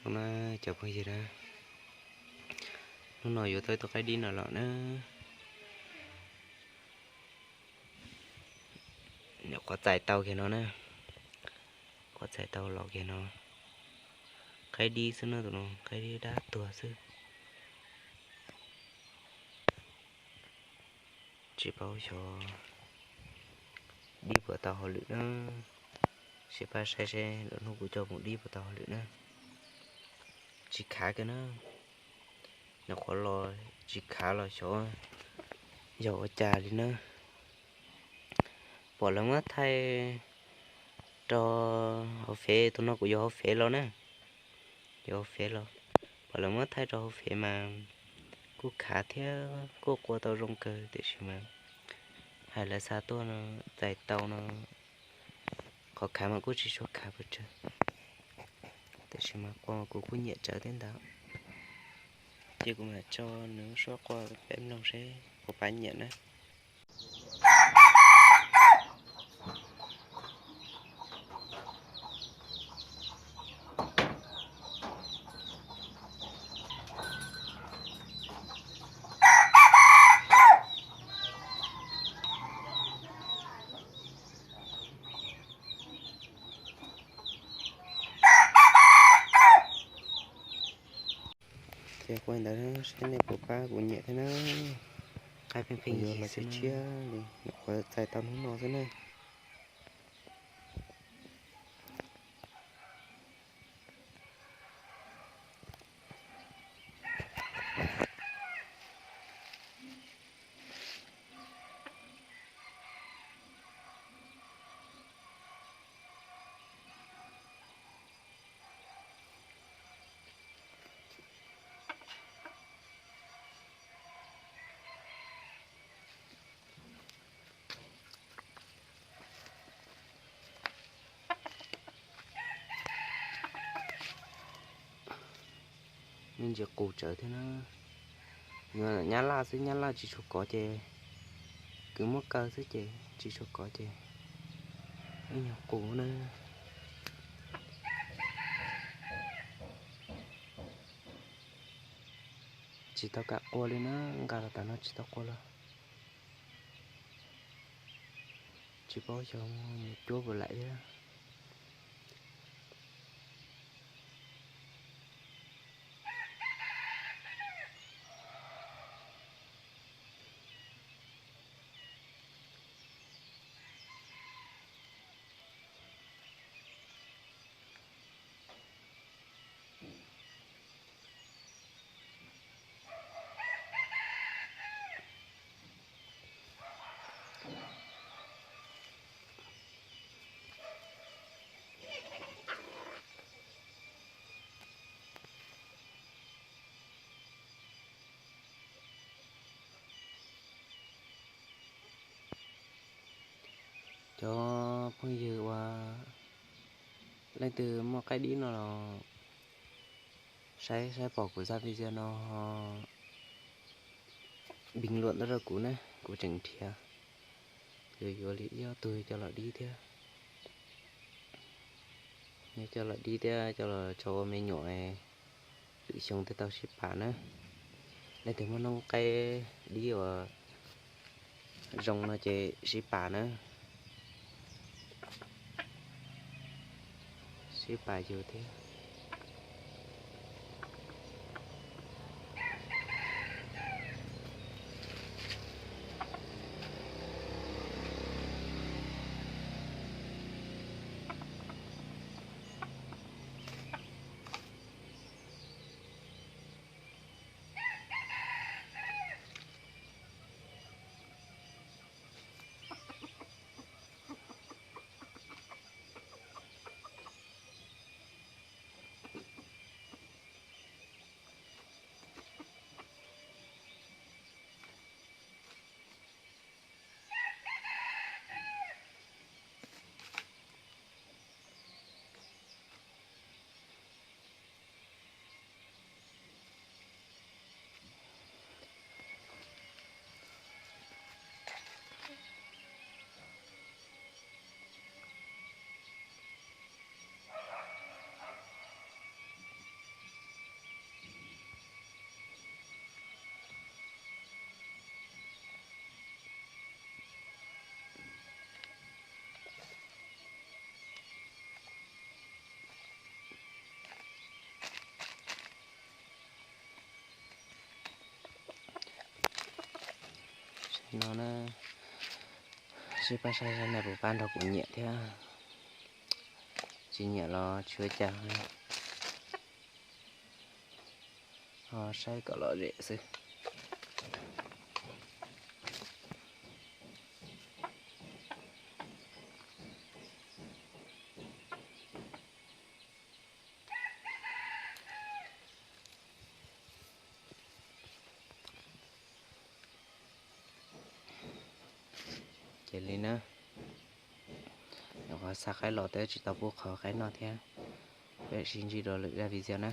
Na, cov phooj ywg na, hnub no yuav tau tus qaib dib no los na. Nyuam qhuav txais tau kiag no na, qhuav txais tau los kiag no. Qaib dib xwb no, tus no qaib dib dab tuag xwb. Tsis paub xyov dib puas tau hauj lwm na. Seb pab saib seb lwm hnub kuv coj mus dib puas tau hauj lwm na. Tsis khav kiag na. Nyuam qhuav los tsis khav los xyov yog ua cas li na. Pom lawv muab thaij rau hauv fev, tus no kuv yuav hauv fev los na. Yuav hauv fev los, pom lawv muab thaij rau hauv fev mas kuj khav thiab kuj qua tau zoo kawg, tiam sis mas hais lawv xa tuaj no, txais tau no, qhov khav mas kuj tsis tshua khav pes tsawg, tiam sis mas qua mas kuv kuj nyiam tsawv thiab ntawd. Ces kuv mam tso nws suab qua peb mloog seb puas pab nyiam na. Ces qua ntawd seb nej puas pab kuv nyiam thiab na. Qaib pheej pheej yog los tshiab tshiab li, nyuam qhuav txais tau hnub no xwb na. Me ntsis qus tsawv thiab na. Nyab laj xwb, nyab laj tsis tshua kov ces, kwv muab kaw xwb ces tsis tshua kov ces ib nyuag qus na. Tsis tau kam qua li na, nqa los tas no tsis tau qua los. Tsis paub xyov mus cuab puas laim thiab. Cov phooj ywg uas leej twg muaj qaib dib no los saib saib pom kuv zaj video no ho bình luận tuaj rau kuv na, kuv tseem nrhiav yuav yuav li ib ob tug coj los dib thiab. Coj los dib thiab coj los tso ua me nyuam, lwm xyoo thiaj tau sib pam na. Leej twg muaj noob qaib dib uas zoo no ces sib pam na. Sib pam yus thiab. No na, seb pab saib saib nej puas pab nrog kuv nyiam thiab. Tsis nyiam los tsis ua cas, ho saib kom lom zem xwb. Ces li na, nyuam qhuav xa qaib los twb tsis tau pub qhov qaib noj thiab. Peb sib ntsib dua lwm zaj video na.